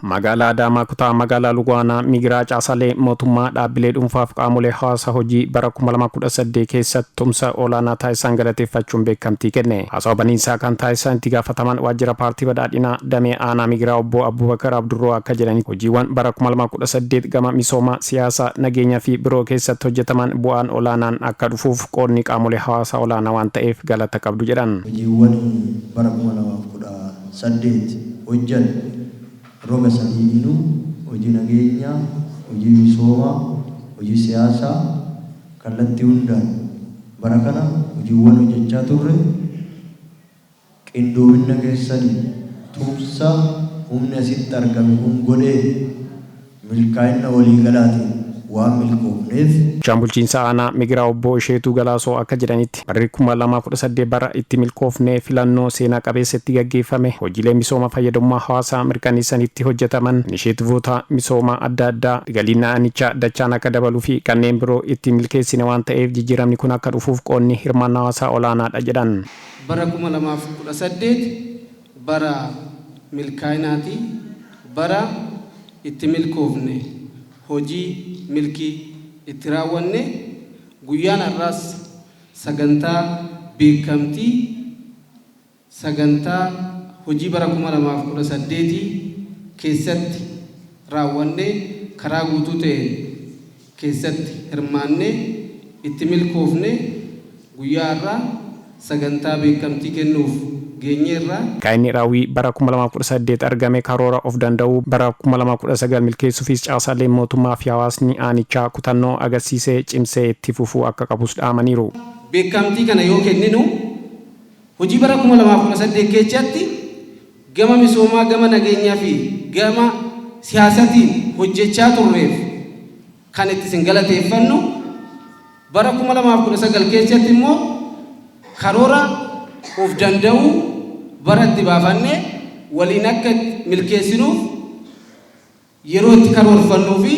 Magaalaa Adaamaa kutaa magaalaa Lugaanaa Migiraa caasalee mootummaa, dhaabbilee dhuunfaaf qaamolee hawaasa hojii bara 2018 keessatti tumsa olaanaa taasisan galateeffachuun beekamtii kenne. Haasawa baniinsaa kan taasisan itti gaafataman waajjira paartii badhaadhinaa damee aanaa Migiraa obbo Abubakar Abdurroo akka jedhanitti, hojiiwwan bara 2018 gama misoomaa, siyaasaa, nageenyaa fi biroo keessatti hojjetaman bu'aan olaanaan akka dhufuuf qoodni qaamolee hawaasaa olaanaa waan ta'eef galata qabdu jedhan. Hojiiwwan bara 2018 hojjanne roga sadiininuu, hojii nageenyaa, hojii misoomaa, hojii siyaasaa, kallattii hundaan bara kana hojiiwwan hojjechaa turre qindoominna keessaniin, tumsa humni asitti argame kun godheen, milkaa'inna waliigalaatiin waan milkoofneef. Bulchaan bulchiinsa aanaa Migiraa obbo Isheetuu Galaasoo akka jedhanitti, barri 2018 bara itti milkoofnee filannoo seenaa qabeessa itti gaggeeffame, hojiilee misooma fayyadamummaa hawaasaa mirkaneessanitti hojjetaman, inisheetivoota misoomaa adda addaa, galiin aanichaa dachaan akka dabaluu fi kanneen biroo itti milkeessine waan ta'eef jijjiiramni kun akka dhufuuf qoodni hirmaannaa hawaasaa olaanaadha jedhan. Bara 2018 bara milkaa'inaati, bara itti milkoofne, hojii milkii itti raawwanne. Guyyaan har'aas sagantaa beekamtii sagantaa hojii bara 2018 keessatti raawwanne karaa guutuu ta'een keessatti hirmaannee itti milkoofne, guyyaa har'aa sagantaa beekamtii kennuuf geenyeerra. Milkaa'inni raawwii bara 2018 argame karoora of danda'uu bara 2019 milkeessuufis caasaaleen mootummaa fi hawaasni aanichaa kutannoo agarsiise cimsee itti fufuu akka qabus dhaamaniiru. Beekamtii kana yoo kenninu hojii bara 2018 keessatti gama misoomaa, gama nageenyaa fi gama siyaasatiin hojjechaa turreef kan itti isin galateeffannu, bara 2019 keessatti immoo karoora of danda'uu bara itti baafanne waliin akka milkeessinuuf yeroo itti karoorfannuu fi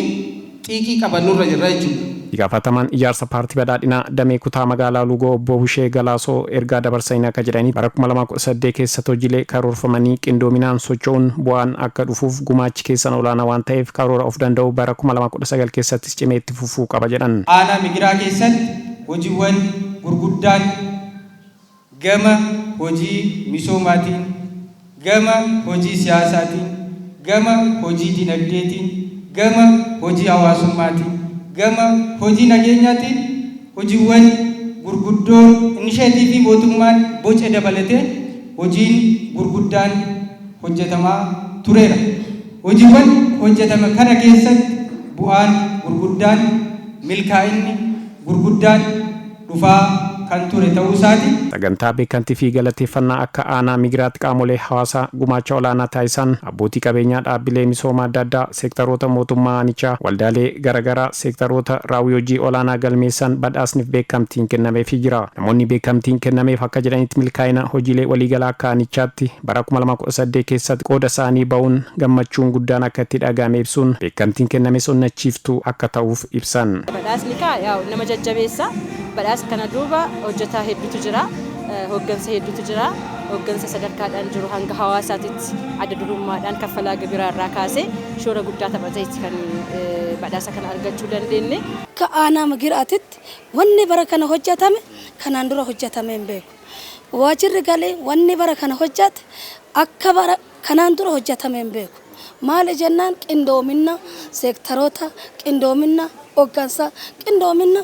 xiiqii qabannurra jirra jechuudha. Itti gaafatamaan ijaarsa paartii badhaadhinaa damee kutaa magaalaa Lugoo obbo Bushee Galaasoo ergaa dabarsaniin akka jedhanitti, bara 2018 keessatti hojiilee karoorfamanii qindoominaan socho'uun bu'aan akka dhufuuf gumaachi keessan olaanaa waan ta'eef karoora of danda'uu bara 2019 keessattis cimee itti fufuu qaba jedhan. Aanaa Migiraa keessatti hojiiwwan gurguddaan gama hojii misoomaatiin, gama hojii siyaasaatiin, gama hojii dinagdeetiin, gama hojii hawaasummaatiin, gama hojii nageenyaatiin hojiiwwan gurguddoon inisheetiivii mootummaan boce dabalatee hojiin gurguddaan hojjetamaa tureera. Hojiiwwan hojjetame kana keessatti bu'aan gurguddaan, milkaa'inni gurguddaan dhufaa kan ture ta'uu isaati. Sagantaa beekamtii fi galateeffannaa akka aanaa Migiraatti qaamolee hawaasaa gumaacha olaanaa taasisan, abbootii qabeenyaa, dhaabbilee misoomaa adda addaa, seektaroota mootummaa aanichaa, waldaalee garaagaraa, seektaroota raawwii hojii olaanaa galmeessan badhaasniif beekamtiin kennameefii jira. Namoonni beekamtiin kennameef akka jedhanitti, milkaa'ina hojiilee waliigalaa akka aanichaatti bara 2018 keessatti qooda isaanii ba'uun gammachuun guddaan akka itti dhaga'ame ibsuun, beekamtiin kennames onnachiiftuu akka ta'uuf ibsan. Badhaasni kaa yaa'u nama jajjabeessa. Badhaasa kana duuba hojjetaa hedduutu jira. Hooggansa hedduutu jira. Hooggansa sadarkaadhaan jiru hanga hawaasaatitti adda durummaadhaan kaffalaa gibiraa irraa kaasee shoora guddaa taphateeti kan badhaasa kana argachuu dandeenye. Akka aanaa Migiraatitti wanni bara kana hojjetame kanaan dura hojjetamee hin beeku. Waajjirri galii wanni bara kana hojjete akka bara kanaan dura hojjetamee hin beeku. Maali jennaan, qindoominna seektaroota, qindoominna hooggansa, qindoominna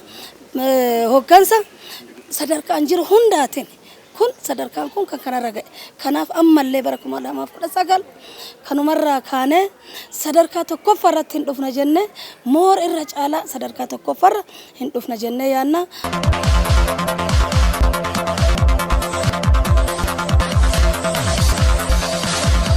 hooggansa sadarkaan jiru hundaatiin kun sadarkaan kun kan kanarra ga'e. Kanaaf ammallee bara 2019 kanumarraa kaanee sadarkaa tokkoffaa irratti hin dhufna jennee, moor irra caalaa sadarkaa tokkoffaarra hin dhufna jennee yaanna.